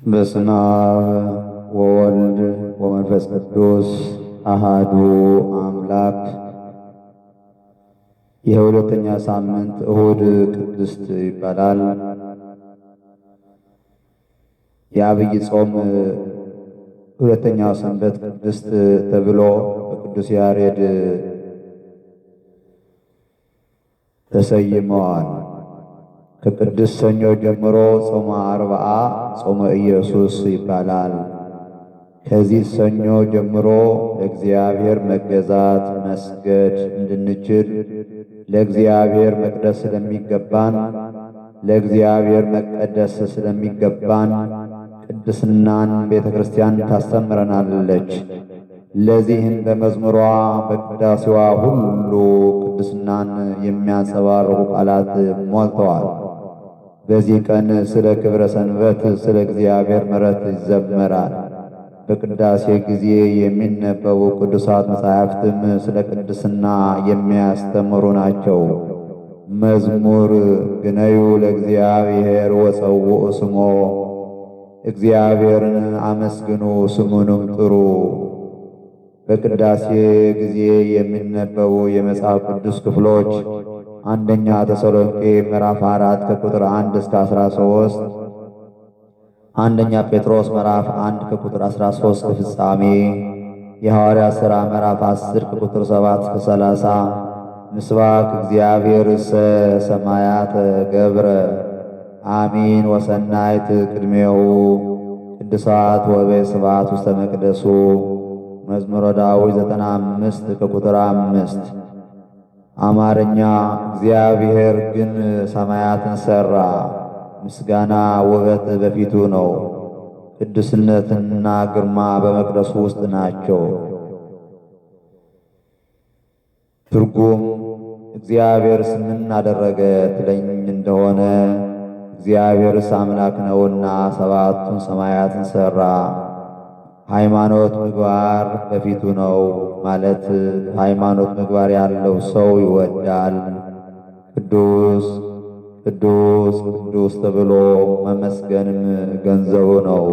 በስመ አብ ወወልድ ወመንፈስ ቅዱስ አሃዱ አምላክ። የሁለተኛ ሳምንት እሁድ ቅድስት ይባላል። የአብይ ጾም ሁለተኛው ሰንበት ቅድስት ተብሎ በቅዱስ ያሬድ ተሰይመዋል። ከቅድስት ሰኞ ጀምሮ ጾመ አርብዓ ጾመ ኢየሱስ ይባላል። ከዚህ ሰኞ ጀምሮ ለእግዚአብሔር መገዛት መስገድ እንድንችል ለእግዚአብሔር መቅደስ ስለሚገባን ለእግዚአብሔር መቀደስ ስለሚገባን ቅድስናን ቤተ ክርስቲያን ታስተምረናለች። ለዚህም በመዝሙሯ በቅዳሴዋ ሁሉ ቅድስናን የሚያንጸባርቁ ቃላት ሞልተዋል። በዚህ ቀን ስለ ክብረ ሰንበት ስለ እግዚአብሔር ምሕረት ይዘመራል። በቅዳሴ ጊዜ የሚነበቡ ቅዱሳት መጻሕፍትም ስለ ቅድስና የሚያስተምሩ ናቸው። መዝሙር ግነዩ ለእግዚአብሔር ወጸውዑ ስሞ፣ እግዚአብሔርን አመስግኑ ስሙንም ጥሩ። በቅዳሴ ጊዜ የሚነበቡ የመጽሐፍ ቅዱስ ክፍሎች አንደኛ ተሰሎንቄ ምዕራፍ 4 ከቁጥር 1 እስከ 13፣ አንደኛ ጴጥሮስ ምዕራፍ 1 ከቁጥር 13 እስከ ፍጻሜ፣ የሐዋርያት ሥራ ምዕራፍ 10 ከቁጥር 7 እስከ 30፣ ምስባክ እግዚአብሔር እሰ ሰማያት ገብረ አሚን ወሰናይት ቅድሜሁ ቅዱሳት ወበ ስብሐት ውስተ መቅደሱ፣ መዝሙረ ዳዊት 95 ከቁጥር 5። አማርኛ እግዚአብሔር ግን ሰማያትን ሠራ፣ ምስጋና ውበት በፊቱ ነው፣ ቅዱስነትና ግርማ በመቅደሱ ውስጥ ናቸው። ትርጉም እግዚአብሔርስ ምን አደረገ ትለኝ እንደሆነ እግዚአብሔርስ አምላክ ነውና ሰባቱን ሰማያትን ሠራ። ሃይማኖት ምግባር በፊቱ ነው ማለት ሃይማኖት ምግባር ያለው ሰው ይወዳል። ቅዱስ ቅዱስ ቅዱስ ተብሎ መመስገንም ገንዘቡ ነው።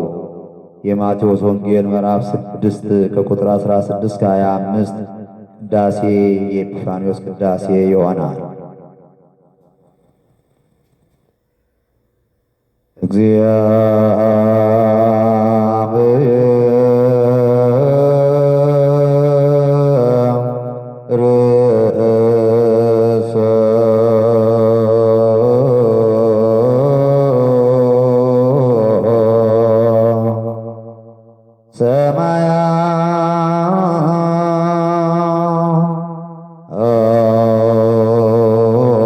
የማቴዎስ ወንጌል ምዕራፍ 6 ከቁጥር 16 እስከ 25 ቅዳሴ የኤጲፋንዮስ ቅዳሴ ይሆናል። እግዚአብሔር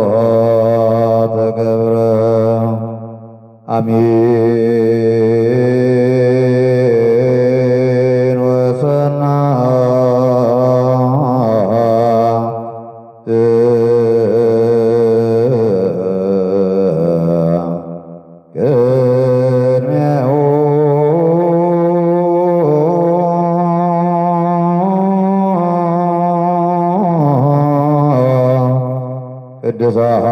ሰማያተ ገብረ አሜን ወሰና ቅድሜሁ